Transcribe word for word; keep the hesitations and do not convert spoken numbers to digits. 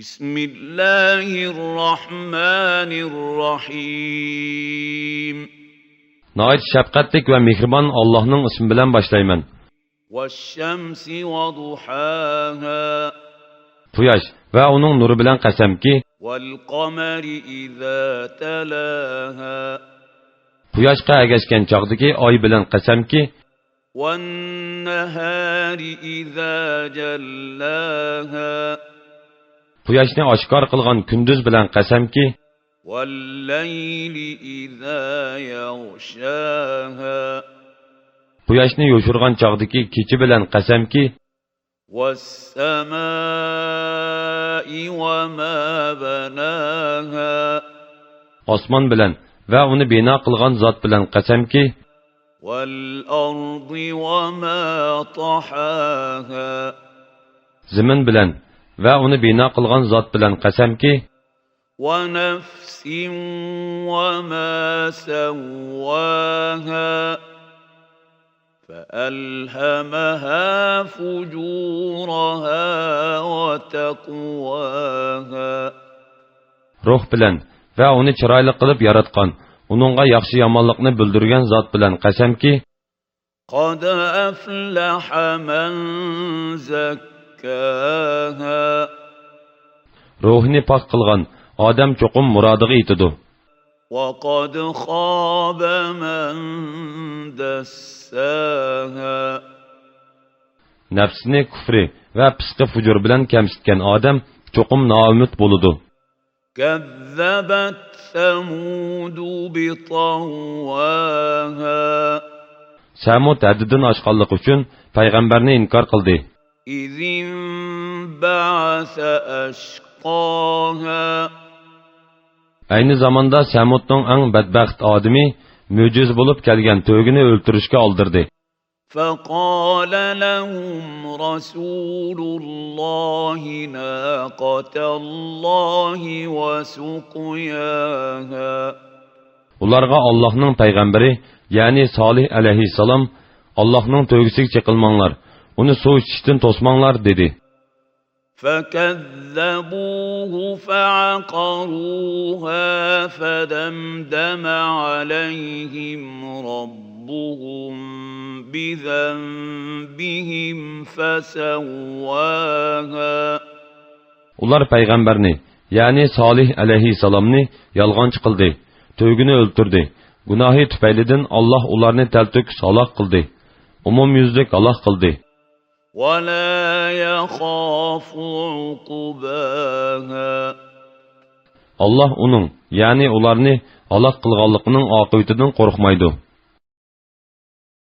بسم الله الرحمن الرحيم. ناھايىتى شەپقەتلىك ۋە مېھرىبان ئاللاھنىڭ ئىسمى بىلەن باشلايمەن. والشمس وضحاها. قۇياش ۋە ئۇنىڭ نۇرى بىلەن قەسەمكى، والقمر إذا تلاها. قۇياشقا ئەگەشكەن چاغدىكى ئاي بىلەن قەسەمكى، والنهار إذا جلاها. قۇياشنى ئاشكارا قىلغان كۈندۈز بىلەن قەسەمكى، والليل إذا يغشاها. قۇياشنى يوشۇرغان چاغدىكى كېچە بىلەن قەسەمكى، والسماء وما بناها. ئاسمان بىلەن ۋە ئۇنى بىنا قىلغان زات بىلەن قەسەمكى، والأرض وما طحاها. زېمىن بىلەن ۋە ئۇنى بىنا قىلغان زات بىلەن قەسەمكى، ونفس وما سواها. فألهمها فجورها وتقواها. روھ بىلەن ۋە ئۇنى چىرايلىق قىلىپ ياراتقان، ئۇنىڭغا ياخشى-يامانلىقنى بىلدۈرگەن زات بىلەن قەسەمكى، قد أفلح من زكاها. روھىنى پاك قىلغان ئادەم چوقۇم مۇرادىغا يېتىدۇ. وقد خاب من دساها. نەپسىنى كۇفرى ۋە پىسقى-فۇجۇر بىلەن كەمسىتكەن ئادەم چوقۇم نائۈمىد بولىدۇ. كذبت ثمود بطغواها. سەمۇد ھەددىدىن ئاشقانلىقى ئۈچۈن پەيغەمبەرنى ئىنكار قىلدى. إذ انبعث أشقاها. ئەينى زاماندا سەمۇدنىڭ ئەڭ بەتبەخت ئادىمى مۆجىزە بولۇپ كەلگەن تۆگىنى ئۆلتۈرۈشكە ئالدىردى. فقال لهم رسول الله ناقة الله وسقياها. ئۇلارغا ئاللاھنىڭ پەيغەمبىرى، يەنى سالىھ ئەلەيھىسسالام، ئاللاھنىڭ تۆگىسىگە چېقىلماڭلار، ئۇنى سۇ ئىچىشتىن توسماڭلار، دېدى. فكذبوه فعقروها فدمدم عليهم ربهم بذنبهم فسواها. ئۇلار پەيغەمبەرنى، يەنى سالىھ ئەلەيھىسسالامنى يالغانچى قىلدى، تۆگىنى ئۆلتۈردى. گۇناھى تۈپەيلىدىن ئاللاھ ئۇلارنى تەلتۆكۈس ھالاك قىلدى، ئومۇميۈزلۈك ھالاك قىلدى. ولا يخاف عقباها. ئاللاھ ئۇنىڭ، يەنى ئۇلارنى ھالاك قىلغانلىقىنىڭ ئاقىۋىتىدىن قورقمايدۇ.